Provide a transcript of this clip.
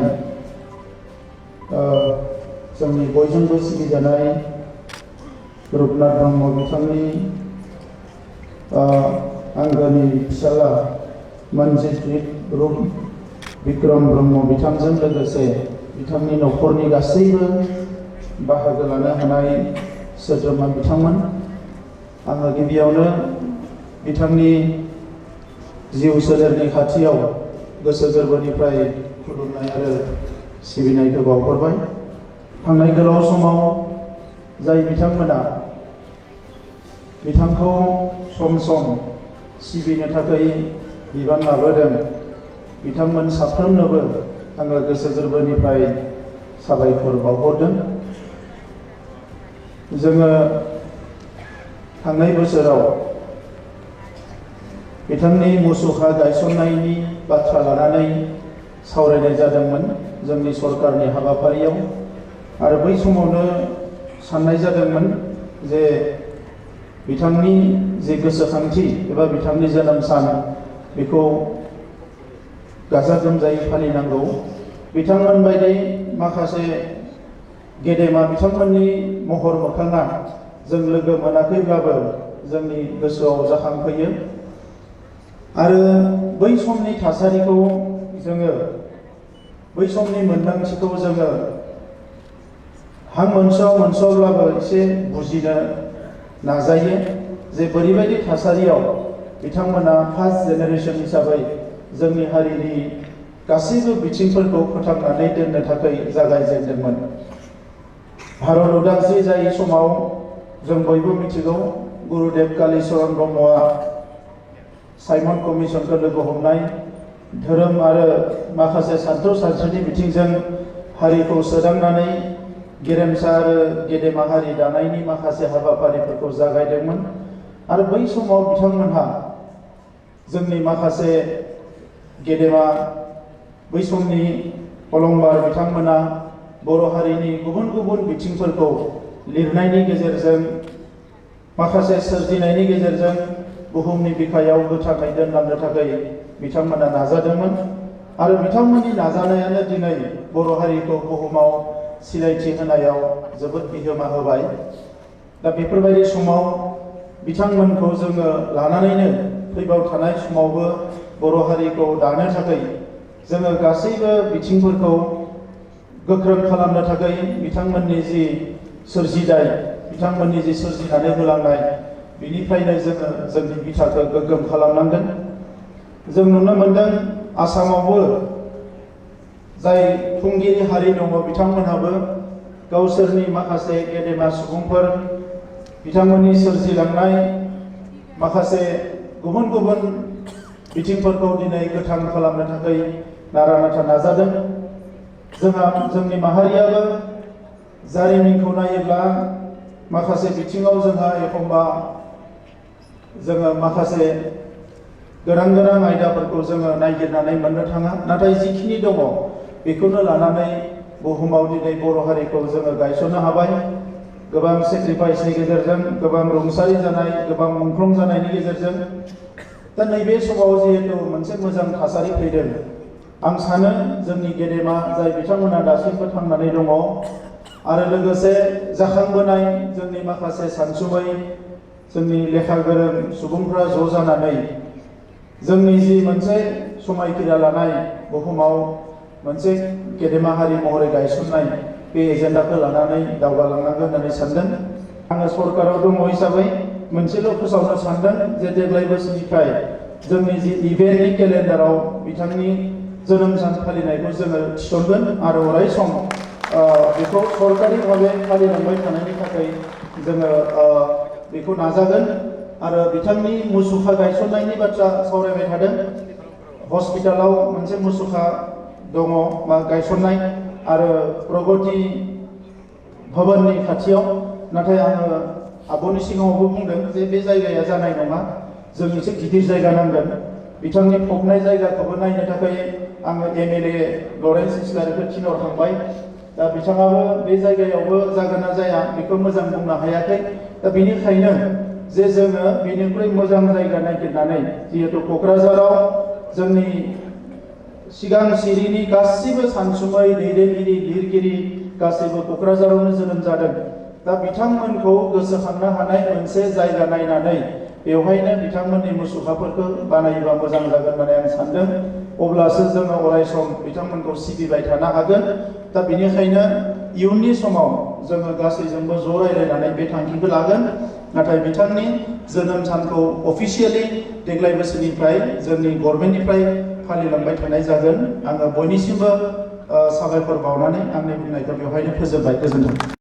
जानाय जोंनि बयजोंबो सिबिजानाय रुपनाथ ब्रह्म बिथांनि आंगोनि फिसाला मनजित रुप बिक्रम ब्रह्म बिथांजों लोगोसे बिथांनि न'खरनि गासैबो बाहागो लानो हानाय सोद्रोमा बिथांमोन। आङो गिबियावनो बिथांनि जिउ सोलेरनि खाथियाव गोसो गोरबोनिफ्राय खुलुमनाय आरो सिबिनायखौ बावहरबाय। थांनाय गोलाव समाव जाय बिथांमोना बिथांखौ सम सम सिबिनो थाखाय बिबान लाबोदों, बिथांमोन साफ्रोमनोबो आङो गोसो गोरबोनिफ्राय साबायखर बावहरदों। जोङो थांनाय बोसोराव बिथांनि मुसुखा गायसननायनि बाथ्रा लानानै सावरायनाय जादोंमोन जोंनि सरकारनि हाबाफारियाव, आरो बै समावनो साननाय जादोंमोन जे बिथांनि जे गोसोखांथि एबा बिथांनि जोनोम सान बेखौ गाजा गोमजायै फालिनांगौ। बिथांमोन बायदि माखासे गेदेमा बिथांमोननि महर मोखाङा जों लोगो मोनाखैब्लाबो जोंनि गोसोआव जाखांफैयो, आरो बै समनि थासारिखौ जोङो, बै समनि मोन्दांथिखौ जोङो हां मोनसेयावब्लाबो एसे बुजिनो नाजायो जे बोरैबायदि थासारियाव बिथांमोना फार्स्ट जेनेरेशन हिसाबै जोंनि हारिनि गासैबो बिथिंफोरखौ फोथांनानै दोननो थाखाय जागायजेनदोंमोन। भारत उदांस्रि जायै समाव जों बयबो मिथिगौ गुरुदेब कालीचरण ब्रह्मआ साइमन कमिसनखौ लोगो हमनाय, धोरोम आरो माखासे सानथौ सानस्रिनि बिथिंजों हारिखौ सोदांनानै गेरेमसा आरो गेदेमा हारि दानायनि माखासे हाबाफारिफोरखौ जागायदोंमोन। आरो बै समाव बिथांमोनहा जोंनि माखासे गेदेमा बै समनि अलंबार बिथांमोना बर' हारिनि गुबुन गुबुन बिथिंफोरखौ लिरनायनि गेजेरजों, माखासे सोरजिनायनि गेजेरजों बुहुमनि बिखायाव गोथाङै दोनलांनो थाखाय बिथांमोना नाजादोंमोन। आरो बिथांमोननि नाजानायानो दिनै बर' हारिखौ बुहुमाव सिनायथि होनायाव जोबोद बिहोमा होबाय। दा बेफोरबायदि समाव बिथांमोनखौ जोङो लानानैनो फैबाव थानाय समावबो बर' हारिखौ दानो थाखाय जोङो गासैबो बिथिंफोरखौ गोख्रों खालामनो थाखाय बिथांमोननि जि सोरजिनाय, बिथांमोननि जि सोरजिनानै होलांनाय, बिनिफ्रायनो जोङो जोंनि बिथाखौ गोग्गोम खालामनांगोन। जों नुनो मोनदों आसामावबो जाय खुंगिरि हारि दङ बिथांमोनहाबो गावसोरनि माखासे गेदेमा सुबुंफोर, बिथांमोननि सोरजिलांनाय माखासे गुबुन गुबुन बिथिंफोरखौ दिनै गोथां खालामनो थाखाय नारा नाथा नाजादों। जोंनि माहारियाबो जारिमिनखौ नायोब्ला माखासे बिथिङाव जोंहा एखम्बा जोङो माखासे गोनां आयदाफोरखौ जोङो नायगिरनानै मोननो थाङा, नाथाय जिखिनि दङ बेखौनो लानानै बुहुमाव दिनै बर' हारिखौ जोङो गायसननो हाबाय। गोबां सेक्रिफाइसनि गेजेरजों, गोबां रुंसारि जानाय, गोबां मुंख्लं जानायनि गेजेरजों। दा नैबे समाव जिहेतु मोनसे मोजां थासारि फैदों, आं सानो जोंनि गेदेमा जाय बिथांमोना दासिमबो थांनानै दङ आरो लोगोसे जाखांबोनाय जोंनि माखासे सानसुमै, जोंनि लेखा गोरों सुबुंफ्रा ज' जानानै जोंनि जि मोनसे समायखिरा लानाय बुहुमाव मोनसे गेदेमा हारि महरै गायसननाय बे एजेन्डाखौ लानानै दावगालांनांगोन होननानै सानदों। आङो सरकाराव दङ हिसाबै मोनसेल' फोसावनो सानदों जे देग्लाय बोसोरनिफ्राय जोंनि जि इभेन्टनि केलेन्डाराव बिथांनि जोनोम सान फालिनायखौ जोङो थिसनगोन आरो अराय सम बेखौ सरकारि भाबै फालिलांबाय थानायनि थाखाय जोङो बेखौ नाजागोन। आरो बिथांनि मुसुखा गायसननायनि बाथ्रा सावरायबाय थादों। हस्पिटालाव मोनसे मुसुखा दङ बा गायसननाय आरो प्रगति भवननि खाथियाव, नाथाय आङो आब'नि सिगाङावबो बुंदों जे बे जायगाया जानाय नङा, जों एसे गिदिर जायगा नांगोन। बिथांनि फबनाय जायगाखौबो नायनो थाखाय आङो MLA लरेन्स इस्लारिखौ थिनहरखांबाय। दा बिथाङाबो बे जायगायावबो जागोन ना जाया बेखौ मोजां बुंनो हायाखै। दा बेनिखायनो जे जोङो बेनिख्रुइ मोजां जायगा नागिरनानै, जिहेतु क'क्राझाराव जोंनि सिगां सिरिनि गासिबो सानसुमै दैदेनगिरि लिरगिरि गासैबो क'क्राझारावनो जोनोम जादों। दा बिथांमोनखौ गोसोखांनो हानाय मोनसे जायगा नायनानै बेवहायनो बिथांमोननि मुसुखाफोरखौ बानायोबा मोजां जागोन होननानै आं सानदों। अब्लासो जोङो अरायसम बिथांमोनखौ सिबिबाय थानो हागोन। दा बेनिखायनो इयुननि समाव जोङो गासैजोंबो ज' रायलायनानै बे थांखिखौ लागोन। नाथाय बिथांनि जोनोम सानखौ अफिसियेलि देग्लाय बोसोरनिफ्राय जोंनि गभर्नमेन्टनिफ्राय फालिलांबाय थानाय जागोन। आङो बयनिसिमबो साबायखर बावनानै आंनि बुंनायखौ बेवहायनो फोजोबबाय। गोजोन्थों।